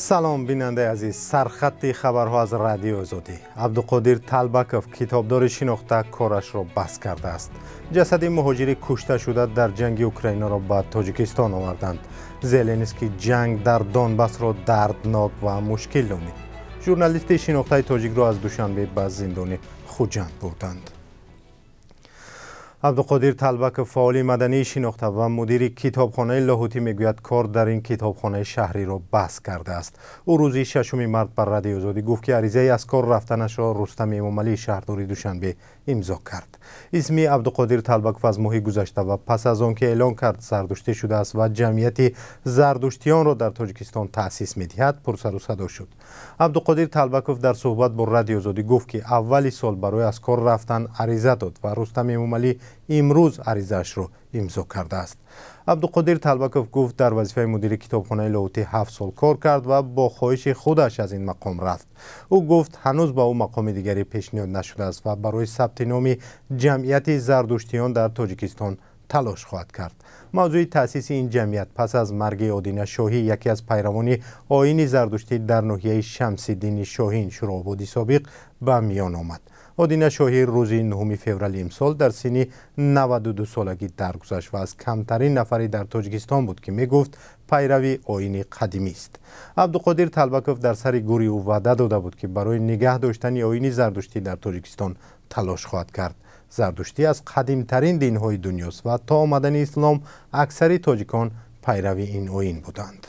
Салом, бинандаи азиз. Сархатти хабарҳо аз Радиои Озодӣ. Абдуқодир Талбаков, китобдори шинохта, корашро бас кардааст. Ҷасади муҳоҷири кушташуда дар ҷанги Украинаро ба Тоҷикистон оварданд. Зеленский ҷанг дар Донбассро дарднок ва мушкил донид. Журналисти шинохтаи тоҷикро аз Душанбе ба зиндони Хуҷанд бурданд. Абдуқодир Талбаков, фаъоли мадании шинохта ва мудири китобхонаи Лоҳутӣ, мегӯяд, кор дар ин китобхонаи шаҳриро бас кардааст. Ӯ рӯзи 6 март ба Радиои Озодӣ гуфт, ки аризаи аз кор рафтанашро Рустам Эмомалӣ, шаҳрдори Душанбе, имзо кард. Исми Абдуқодир Талбаков аз моҳи гузашта ва пас аз он ки эълон кард зардуштӣ шудааст ва ҷамъияти зардуштиёнро дар Тоҷикистон таъсис медиҳад, пурсару садо шуд. Абдуқодир Талбаков дар суҳбат бо Радиои Озодӣ гуфт, ки аввали сол барои аз кор рафтан ариза дод ва Рустам Эмомалӣ имрӯз аризаашро имзо кардааст. Абдуқодир Талбаков гуфт, дар вазифаи мудири китобхонаи Лоҳутӣ 7 сол кор кард ва бо хоҳиши худаш аз ин мақом рафт. Ӯ гуфт, ҳанӯз ба ӯ мақоми дигаре пешниҳод нашудааст ва барои сабти номи ҷамъияти зардуштиён дар Тоҷикистон талош хоҳад кард. Мавзӯи таъсиси ин ҷамъият пас аз марги Одина Шоҳӣ, яке аз пайравони оини зардуштӣ дар ноҳияи Шамсиддини Шоҳин, Шӯроободи собиқ, ба миён омад. Одина Шоҳӣ рӯзи 9 феврали имсол дар синни 92 солагӣ даргузашт ва аз камтарин нафаре дар Тоҷикистон буд, ки мегуфт пайрави оини қадимист. Абдуқодир Талбаков дар сари гури ӯ ваъда дода буд, ки барои нигаҳ доштани оини зардуштӣ дар Тоҷикистон талош хоҳад кард. Зардуштӣ аз қадимтарин динҳои дунёст ва то омадани ислом аксари тоҷикон пайрави ин оин буданд.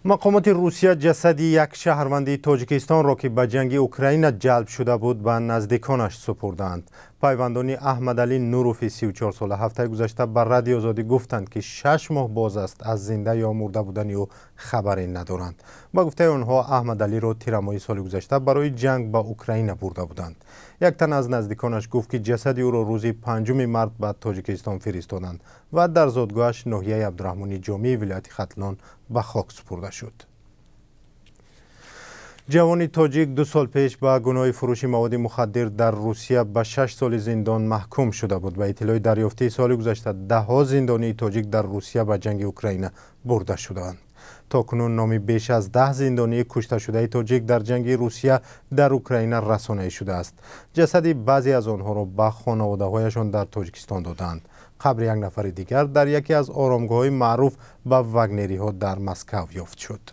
Мақомоти Русия ҷасади як шаҳрванди Тоҷикистонро, ки ба ҷанги Украина ҷалб шуда буд, ба наздиконаш супурданд. Пайвандони Аҳмадалӣ Нурофи 34 сола ҳафтаи гузашта ба Радиои Озодӣ гуфтанд, ки 6 моҳ боз аст аз зинда ё мурда будани ӯ хабаре надоранд. Ба гуфтаи онҳо, Аҳмадалиро тирамоҳи соли гузашта барои ҷанг ба Украина бурда буданд. Як тан аз наздиконаш гуфт, ки ҷасади ӯро рӯзи 5 март ба Тоҷикистон фиристоданд ва дар зодгоҳаш, ноҳияи Абдураҳмони Ҷомии вилояти Хатлон, ба хок супурда шуд. Ҷавони тоҷик 2 сол пеш ба гуноҳи фурӯши маводи мухаддир дар Русия ба 6 соли зиндон маҳкум шуда буд. Ба иттилои дарёфтии соли гузашта, даҳҳо зиндонии тоҷик дар Русия ба ҷанги Украина бурда шудаанд. То кунун номи беш аз 10 зиндонии кушташудаи тоҷик дар ҷанги Русия дар Украина расонаӣ шудааст. Ҷасади баъзе аз онҳоро ба хонаводаҳояшон дар Тоҷикистон додаанд. Қабри як нафари дигар дар яке аз оромгоҳҳои маъруф ба вагнериҳо дар Москав ёфт шуд.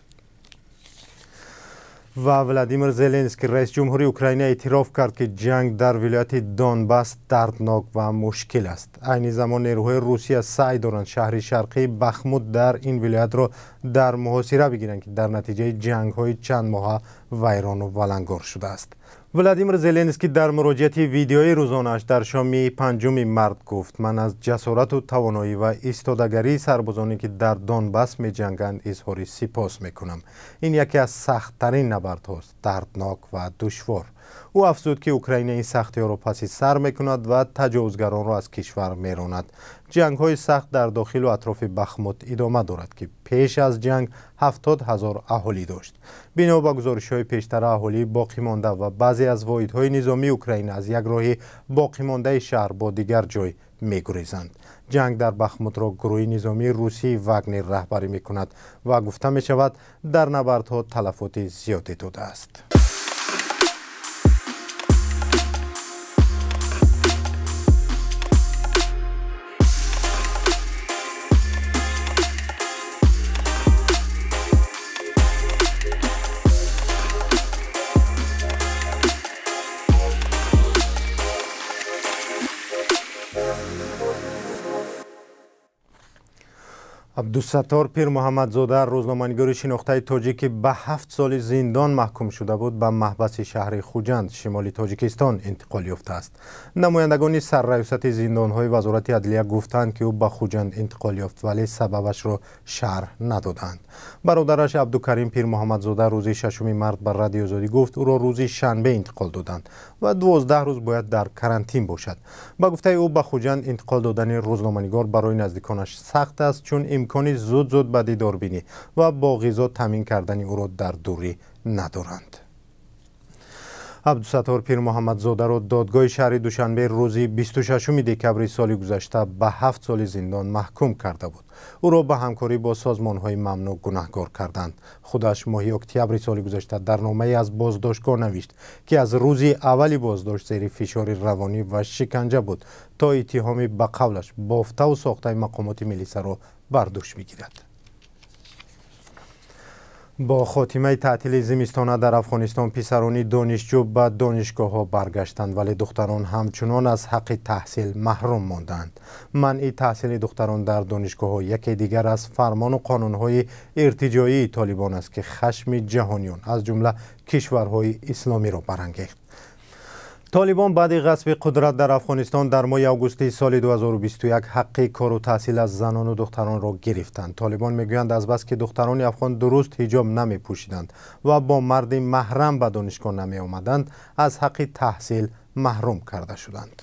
Ва Владимир Зеленский, раис ҷумҳури Украина, эътироф кард, ки ҷанг дар вилояти Донбасс дарднок ва мушкил аст. Айни замон нерӯҳои Русия саъй доранд шаҳри шарқии Бахмут дар ин вилоятро дар муҳосира бигиранд, ки дар натиҷаи ҷангҳои чанд моҳа вайрону валангор шудааст. Владимир Зеленский дар муроҷиати видеои рӯзонааш дар шоми 5 март гуфт: ман аз ҷасорату тавоноӣ ва истодагарии сарбозоне, ки дар Донбасс меҷанганд, изҳори сипос мекунам. Ин яке аз сахттарин набардҳост, дарднок ва душвор. Ӯ афзуд, ки Украина ин сахтиҳоро паси сар мекунад ва таҷовузгаронро аз кишвар меронад. Ҷангҳои сахт дар дохилу атрофи Бахмут идома дорад, ки пеш аз ҷанг 70 ҳазор аҳолӣ дошт. Бино ба гузоришҳои пештара, аҳолии боқимонда ва баъзе аз воҳидҳои низомии Украина аз як роҳи боқимондаи шаҳр бо дигар ҷой мегурезанд. Ҷанг дар Бахмутро гурӯҳи низомии русии Вагнер раҳбарӣ мекунад ва гуфта мешавад, дар набардҳо талафоти зиёде додааст. Абдусаттор Пирмуҳаммадзода, рӯзноманигори шинохтаи тоҷик, ки ба 7 соли зиндон маҳкум шуда буд, ба маҳбаси шаҳри Хуҷанд, шимоли Тоҷикистон, интиқол ёфтааст. Намояндагони сарраёсати зиндонҳои Вазорати адлия гуфтанд, ки ӯ ба Хуҷанд интиқол ёфт, вале сабабашро шарҳ надоданд. Бародараш Абдукарим Пирмуҳаммадзода рӯзи 6 март ба Радиои Озодӣ гуфт, ӯро рӯзи шанбе интиқол доданд ва 12 рӯз бояд дар карантин бошад. Ба гуфтаи ӯ, ба Хуҷанд интиқол додани рӯзноманигор барои наздиконаш сахт аст, чун имкони зуд-зуд ба дидорбинӣ ва бо ғизо таъмин кардани ӯро дар дурӣ надоранд. Абдусаттор Пирмуҳаммадзодаро додгоҳи шаҳри Душанбе рӯзи 26 декабри соли гузашта ба 7 соли зиндон маҳкум карда буд. Ӯро ба ҳамкорӣ бо созмонҳои мамнӯъ гунаҳгор карданд. Худаш моҳи октябри соли гузашта дар номае аз боздоштгоҳ навишт, ки аз рӯзи аввали боздошт зери фишори равонӣ ва шиканҷа буд, то иттиҳоми ба қавлаш бофтаву сохтаи мақомоти милисаро бар дӯш бигирад. Бо хотимаи таътили зимистона дар Афғонистон писарони донишҷӯ ба донишгоҳҳо баргаштанд, вале духтарон ҳамчунон аз ҳаққи таҳсил маҳрум монданд. Манъи таҳсили духтарон дар донишгоҳҳо яке дигар аз фармону қонунҳои иртиҷоии Толибон аст, ки хашми ҷаҳониён аз ҷумла кишварҳои исломиро барангехт. Толибон баъди ғасби қудрат дар Афғонистон дар моҳи августи соли 2021 ҳаққи кору таҳсил аз занону духтаронро гирифтанд. Толибон мегӯянд, азбаски духтарони афғон дуруст ҳиҷоб намепӯшиданд ва бо марди маҳрам ба донишгоҳ намеомаданд, аз ҳаққи таҳсил маҳрум карда шуданд.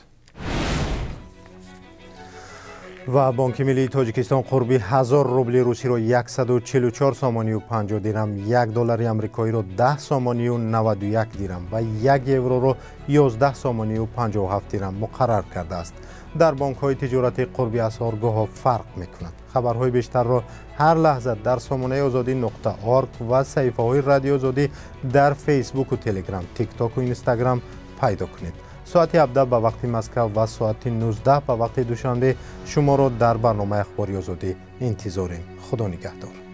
Ва Бонки миллии Тоҷикистон қурби 1000 рубли русиро 144 сомонию 50 дирам, 1 доллари амрикоиро 10 сомонию 91 дирам ва 1 евроро 11 сомонию 57 дирам муқаррар кардааст. Дар бонкҳои тиҷоратӣ қурби асъор гоҳо фарқ мекунад. Хабарҳои бештарро ҳар лаҳза дар сомонаи озодӣ.org ва саҳифаҳои Радиои Озодӣ дар Фейсбуку Телеграм, Тиктоку Инстаграм пайдо кунед. Соати 17 ба вақти Москва ва соати 19 ба вақти Душанбе шуморо дар барномаи Ахбори Озодӣ интизорем. Худо нигаҳдор.